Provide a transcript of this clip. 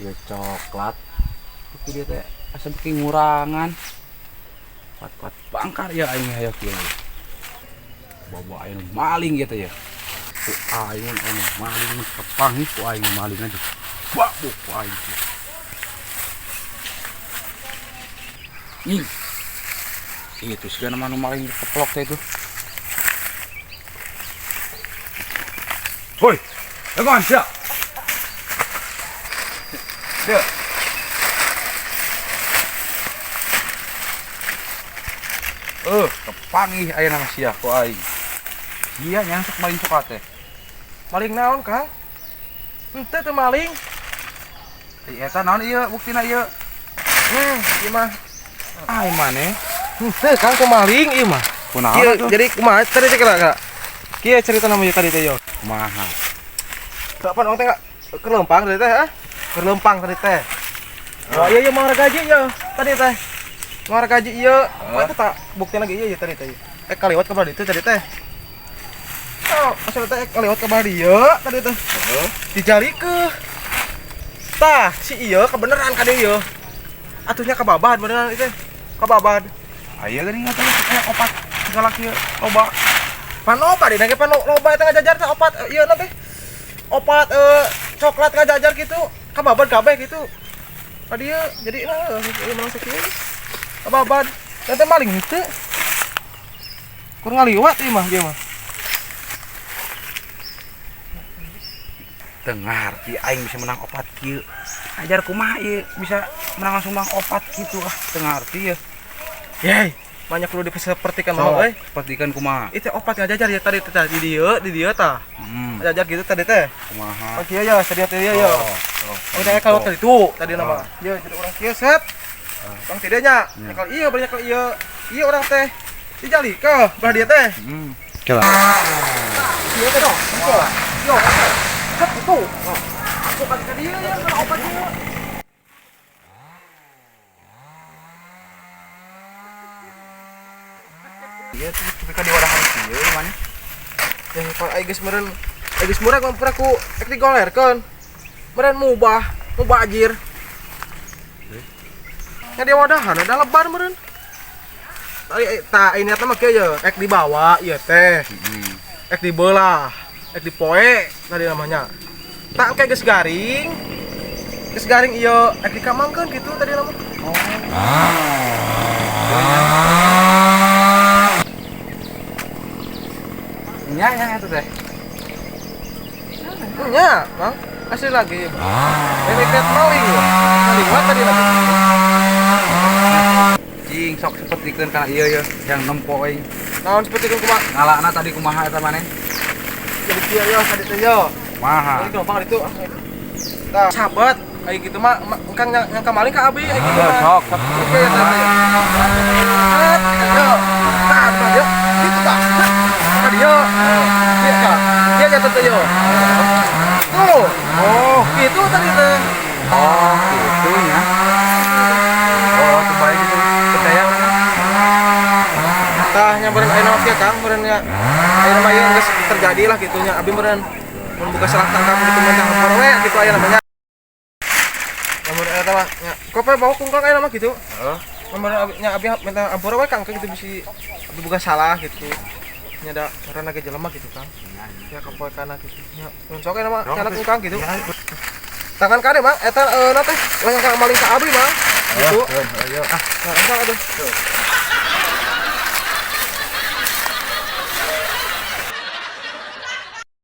Ieu coklat. Tapi dia teh asa beuki ngurangan. Kuat-kuat bangkar ya aing hayo kieu. Bawa aing maling gitu ya. Ku aing anu maling kepanggih ku aing maling aja. Babuk ku aing. Ih. Itu sih nama nu maling keplok teh itu. Woi, lengon sia. Sia. Kepanggih aya nama sia ku aing. Iya nyangsuk maling coklat teh. Maling naon, Kang? Henteu teu maling. Eta naon ieu buktina ieu? Ieu mah. Ai maneh? Henteu Kang teu maling ieu mah. Kunaon atuh? Jadi kumaha tadi teh kira? Kieu cerita nama ieu tadi teh yo. Kumaha? Kapan urang teh keur leumpang tadi teh, ah? Keur leumpang tadi teh. Oh iya ieu mah gaji ieu tadi teh. Mah gaji ieu. Oh eta tak buktina ge ieu tadi teh. Kaliwat ka ditu tadi teh. Oh, asal teh kaliwat ka dieu tadi teh. Heeh. Dijalikeun. Tah, si ieu kebeneran ka dieu. Atuhnya kababad beneran itu. Kababad. Aya geuning atuh aya opat segala kieu loba. Pan loba dina ge pan loba eta ngajajar teh opat ieu na teh. Opat coklat ngajajar gitu, kababad kabeh gitu. Ka dieu jadi ieu menang sakieu. Kababad. Teh teh maling henteu. Kur ngaliwat ieu mah ieu mah. Teu ngarti aing bisa menang opat kieu. Ajar kumaha ieu bisa menang langsung menang opat kitu ah, teu ngarti ya. Yey, banyak perlu disepertikan mah euy. Sepertikan kumaha? Itu opat ngajajar ya tadi teh di dieu tah. Ngajajar gitu tadi teh. Kumaha? Oh kieu ya, tadi teh ya. Oh, teh kalau tadi tuh, tadi nama. Ieu jadi urang kieu set. Urang teh nya, nyekel ieu banyak nyekel ieu. Ieu urang teh dijalikeun belah dieu teh. Kela. Ieu teh dong. Yo. Set itu. Aku kan ka dieu ya kalau opat ieu. Iya, tapi kan di wadahan kieu mana? Ya, kalau aing geus meureun, aing geus murah mah pernah ku ek digolerkeun. Meureun mubah, mubajir. Nya di wadahan ada lebar meureun. Tadi tah ini teh mah kieu ye, ek dibawa ieu teh. Ek dibelah, ek dipoe tadi namanya. Tak engke geus garing. Geus garing ieu ek dikamangkeun kitu tadi nama. Oh. Nya nya itu teh. Nya, Bang. Asli lagi. Ini lihat maling ya. Maling wat tadi lagi. Cing sok sapertikeun kana ieu ya yang nempo aing. Naon sapertikeun kumaha? Ngalana tadi kumaha eta maneh? Jadi kieu yo tadi teh yo. Kumaha? Tadi gampang itu. Tah, sahabat, ai kitu mah engkang nyangka maling ka abi ai kitu mah. Sok, sok. Oke ya tadi. Yo. Tah, tah yo. Kitu tah. Ka dieu. Ieu ka. Ieu nya teh yo. Tuh. Oh, kitu tadi teh. Oh, kitu nya. Oh, terbaik itu. Percaya urang. Tah nya meureun aya nama kieu Kang, meureun nya. Aya nama ieu geus terjadi lah kitu nya. Abi meureun mun buka salah tangkap gitu mah campur we kitu aya namanya. Lamun eta mah nya kope bawa kungkang aya nama kitu. Heeh. Lamun abi nya abi minta ampura we Kang kitu bisi abi boga salah gitu. Nya da karena ge jelema gitu Kang. Ya kapoe kana gitu. Nya mun sok aya nama kana kungkang gitu. Tangan kade Mang eta na teh langsung ka maling ka abi Mang. Gitu. Ayo. Ah, nah, eta aduh.